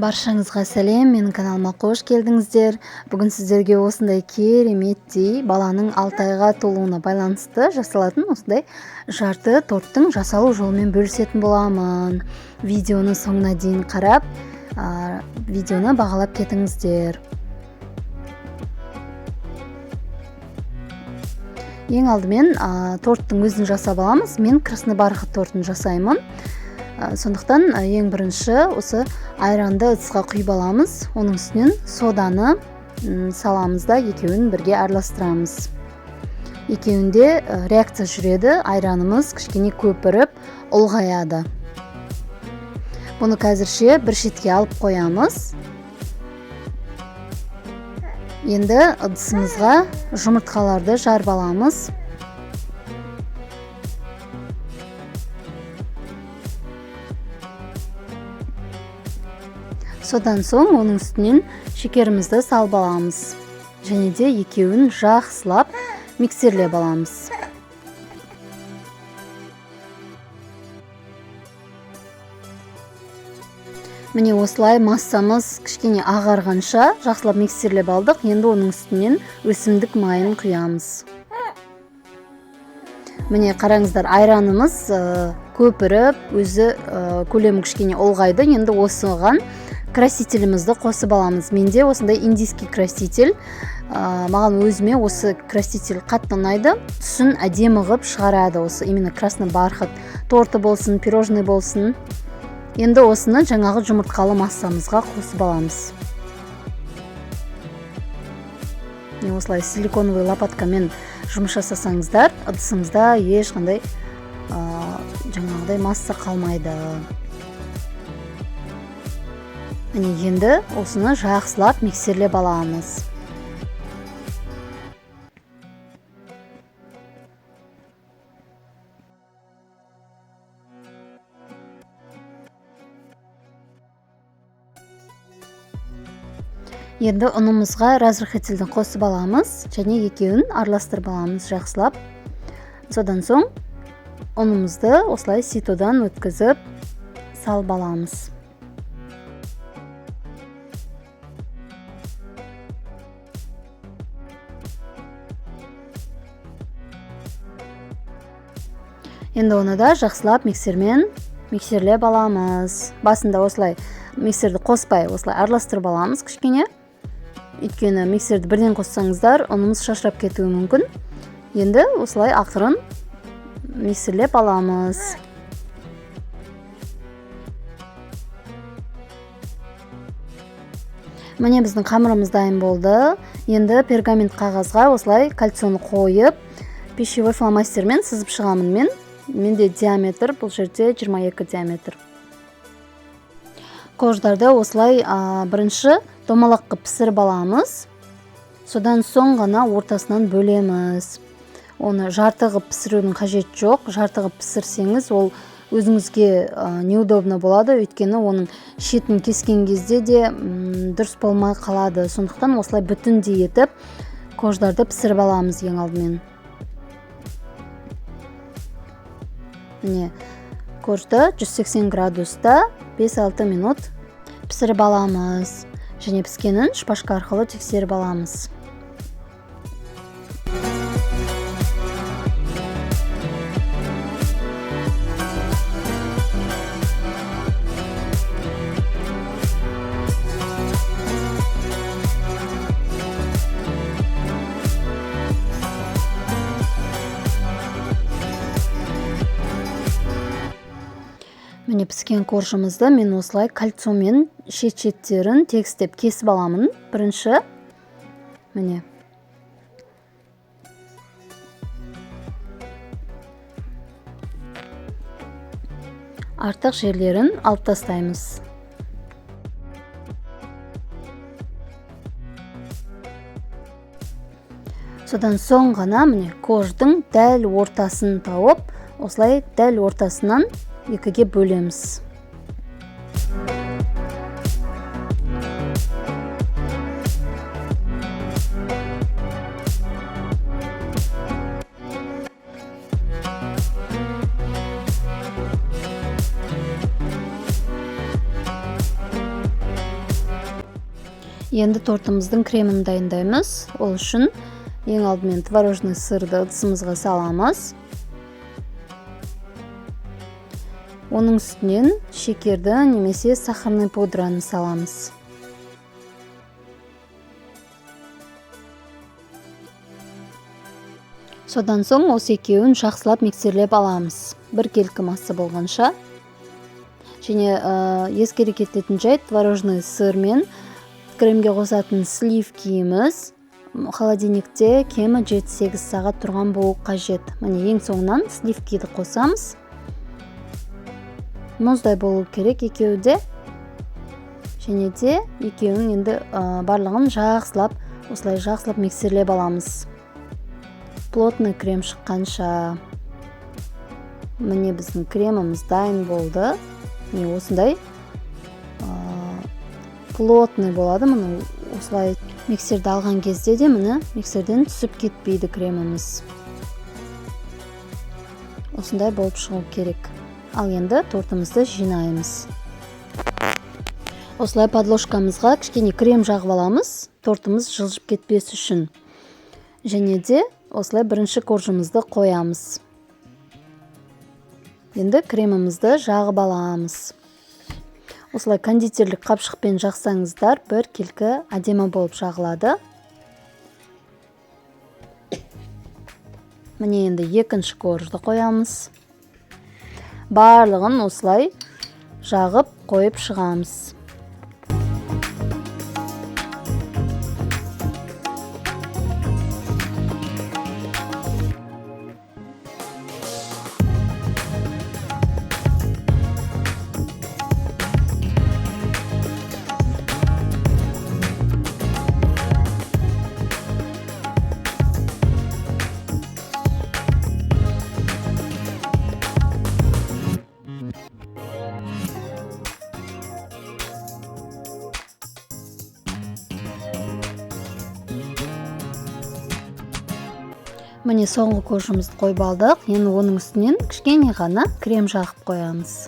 Баршаңызға сәлем, менің каналыма қош келдіңіздер. Бүгін сіздерге осындай кереметтей баланың 6 айға толуына байланысты жасалатын осындай жарты торттың жасалу жолымен бөлісетін боламын. Видеоны соңына дейін қарап, видеоны бағалап кетіңіздер. Ең алдымен, торттың өзін жасап аламыз. Мен красный бархат тортын жасаймын. Сондықтан, ең бірінші осы айранды ыдысқа құйып аламыз. Оның үстінен соданы саламыз да екеуін бірге араластырамыз. Екеуінде реакция жүреді, айранымыз кішкене көпіріп ұлғаяды. Бұны қазірше бір шетке алып қоямыз. Енді ыдысымызға жұмыртқаларды жарып аламыз. Содан соң оның үстінен шекерімізді салып аламыз. Және де екеуін жақсылап миксерлеп аламыз. Міне осылай массамыз кішкене ағарғанша жақсылап миксерлеп алдық. Енді оның үстінен өсімдік майын құямыз. Міне қараңыздар, айранымыз көпіріп, өзі көлемі кішкене ұлғайды. Енді осыған красителімізді қосып аламыз. Менде осындай индийский краситель. Маған өзіме осы краситель қатты ұнайды. Түсін әдемі қылып шығарады. Осы именно красный бархат торты болсын, пирожный болсын. Енді осыны жаңағы жұмыртқалы массамызға қосып аламыз. Міне осылай силиконовый лопаткамен жұмыс жасасаңыздар, ыдысыңызда ешқандай жаңағыдай масса қалмайды. Міне енді осыны жақсылап миксерлеп аламыз. Енді ұнымызға разрыхлительді қосып аламыз және екеуін араластырып аламыз жақсылап. Содан соң ұнымызды осылай ситодан өткізіп салып аламыз. Енді оны да жақсылап миксермен миксерлеп аламыз. Басында осылай миксерді қоспай осылай араластырып аламыз кішкене. Өйткені миксерді бірден қоссаңыздар, ұнымыз шашырап кетуі мүмкін. Енді осылай ақырын миксерлеп аламыз. Міне біздің қамырымыз дайын болды. Енді пергамент қағазға осылай кольцоны қойып, пищевой фломастермен сызып шығамын мен. Менде диаметр бұл жерде 22 диаметр. Корждарды осылай бірінші домалақ қылып пісіріп аламыз. Содан соң ғана ортасынан бөлеміз. Оны жарты қылып пісірудің қажеті жоқ. Жарты қылып пісірсеңіз, ол өзіңізге неудобно болады, өйткені оның шетін кескен кезде де дұрыс болмай қалады. Сондықтан осылай бүтіндей етіп корждарды пісіріп аламыз ең алдымен. Міне коржды 180 градуста 5-6 минут пісіріп аламыз. Және піскенін шпажка арқылы тексеріп аламыз. Міне піскен коржымызды мен осылай кольцомен шет-шеттерін тегістеп кесіп аламын. Бірінші міне. Артық жерлерін алып тастаймыз. Содан соң ғана міне корждың дәл ортасын тауып, осылай дәл ортасынан екіге бөлеміз. Енді тортымыздың кремін дайындаймыз. Ол үшін ең алдымен творожный сырды ыдысымызға саламыз. Оның үстінен шекерді немесе сахарный пудраны саламыз. Содан соң осы екеуін жақсылап миксерлеп аламыз. Біркелкі масса болғанша. Және ескере кететін жайт, творожный сыр мен кремге қосатын сливкиіміз холодильникте кемі 7-8 сағат тұрған болу қажет. Міне, ең соңынан сливкиді қосамыз. Мұздай болу керек екеуі де. Және де екеуінің енді барлығын жақсылап, осылай жақсылап миксерлеп аламыз. Плотный крем шыққанша. Міне, біздің креміміз дайын болды. Міне, осындай плотный болады. Міне, осылай миксерді алған кезде де, міне, миксерден түсіп кетпейді креміміз. Осындай болып шығу керек. Ал енді тортымызды жинаймыз. Осылай подложкамызға кішкене крем жағып аламыз, тортымыз жылжып кетпес үшін. Және де осылай бірінші коржымызды қоямыз. Енді кремімізді жағып аламыз. Осылай кондитерлік қапшықпен жақсаңыздар, біркелкі әдемі болып жағылады. Міне, енді екінші коржды қоямыз. Барлығын осылай жағып қойып шығамыз. Міне, соңғы коржымызды қойып алдық. Енді оның үстінен кішкене ғана крем жағып қоямыз.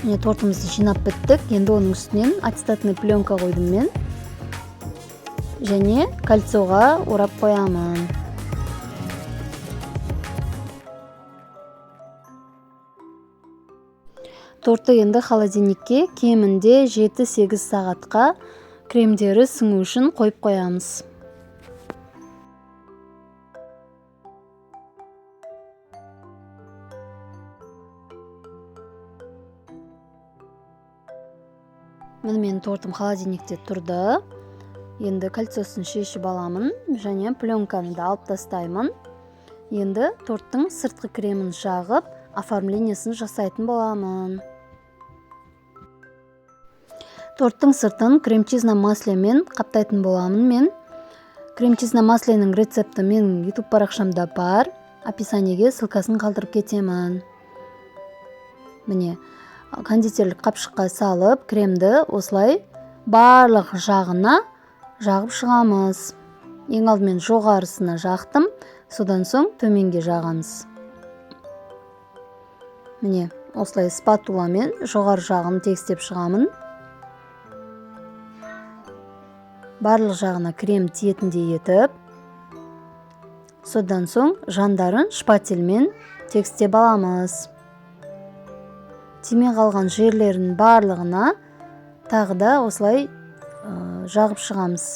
Міне, тортымызды жинап біттік. Енді оның үстінен аттестатный пленка қойдым мен. Және кольцоға орап қоямын. Тортты енді холодильникке кемінде 7-8 сағатқа кремдері сіңу үшін қойып қоямыз. Міне, менің тортым холодильникте тұрды. Енді кольцосын шешіп аламын және пленканы да алып тастаймын. Енді торттың сыртқы кремін жағып, оформлениесін жасайтын боламын. Торттың сыртын крем-чиз на маслемен қаптайтын боламын мен. Крем-чиз на масленің рецепті менің YouTube парақшамда бар. Описаниеге ссылкасын қалдырып кетемін. Міне, кондитерлік қапшыққа салып, кремді осылай барлық жағына жағып шығамыз. Ең алдымен жоғарысына жақтым, содан соң төменге жағамыз. Міне, осылай спатуламен жоғары жағын тегістеп шығамын. Барлық жағына крем тиетіндей етіп, содан соң жандарын шпательмен тегістеп аламыз. Тимей қалған жерлерінің барлығына тағы да осылай жағып шығамыз.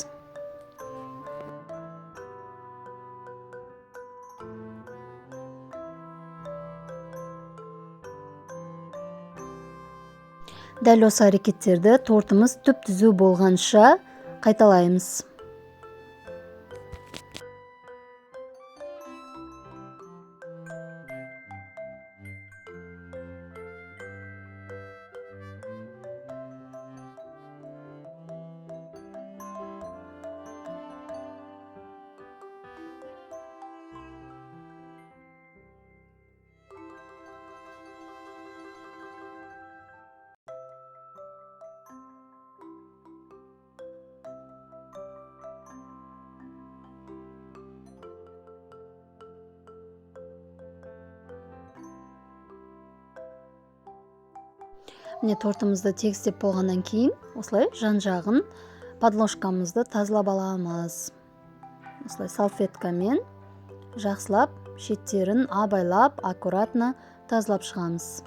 Дәл осы әрекеттерді тортымыз түп-түзу болғанша қайталаймыз. Міне, тортымызды тегістеп болғаннан кейін осылай жан-жағын, подложкамызды тазалап аламыз. Осылай салфеткамен жақсылап шеттерін абайлап, аккуратно тазалап шығамыз.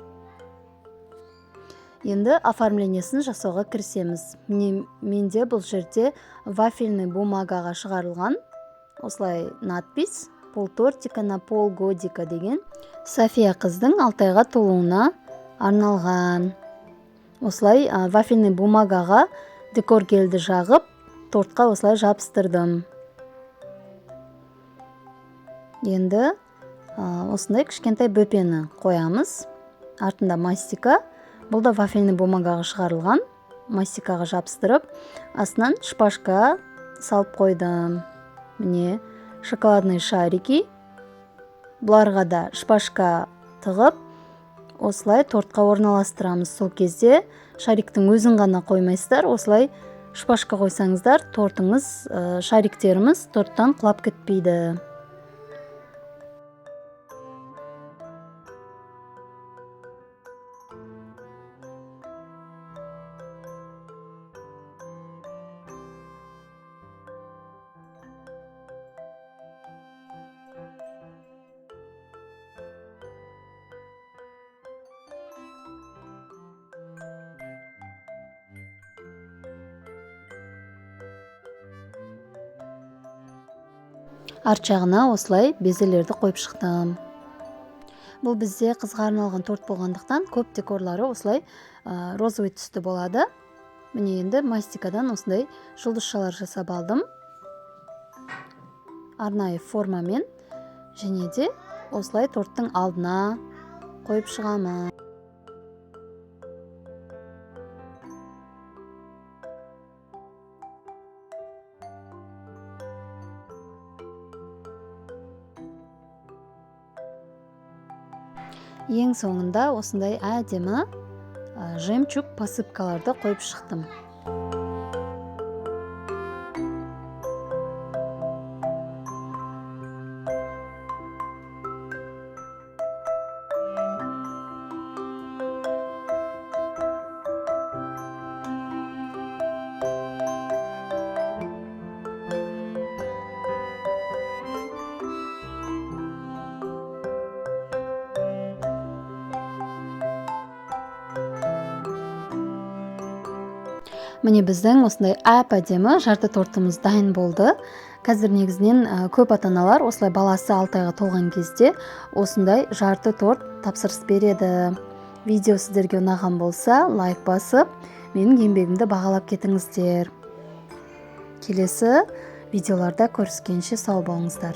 Енді оформлениесін жасауға кірісеміз. Міне, менде бұл жерде вафельный бумагаға шығарылған осылай надпись «Пол тортика на полгодика» деген, София қыздың 6 айға толуына арналған. Осылай вафельный бумагаға декор гельді жағып, тортқа осылай жабыстырдым. Енді осындай кішкентай бөпені қоямыз. Артында мастика, бұл да вафельный бумагаға шығарылған. Мастикаға жабыстырып, астынан шпажка салып қойдым. Міне, шоколадный шарики, бұларға да шпажка тығып, осылай тортқа орналастырамыз. Сол кезде шариктің өзін ғана қоймайсыздар, осылай шпажка қойсаңыздар, тортыңыз, шариктеріміз торттан құлап кетпейді. Арт жағына осылай безелерді қойып шықтым. Бұл бізде қызға арналған торт болғандықтан, көп декорлары осылай розовый түсті болады. Міне, енді мастикадан осындай жұлдызшалар жасап алдым арнайы формамен және де осылай торттың алдына қойып шығамын. Ең соңында осындай әдемі жемчуг посыпкаларды қойып шықтым. Міне, біздің осындай әп әдемі жарты тортымыз дайын болды. Қазір негізінен көп ата аналар осылай баласы 6 айға толған кезде осындай жарты торт тапсырыс береді. Видео сіздерге ұнаған болса, лайк басып, менің еңбегімді бағалап кетіңіздер. Келесі видеоларда көріскенше сау болыңыздар.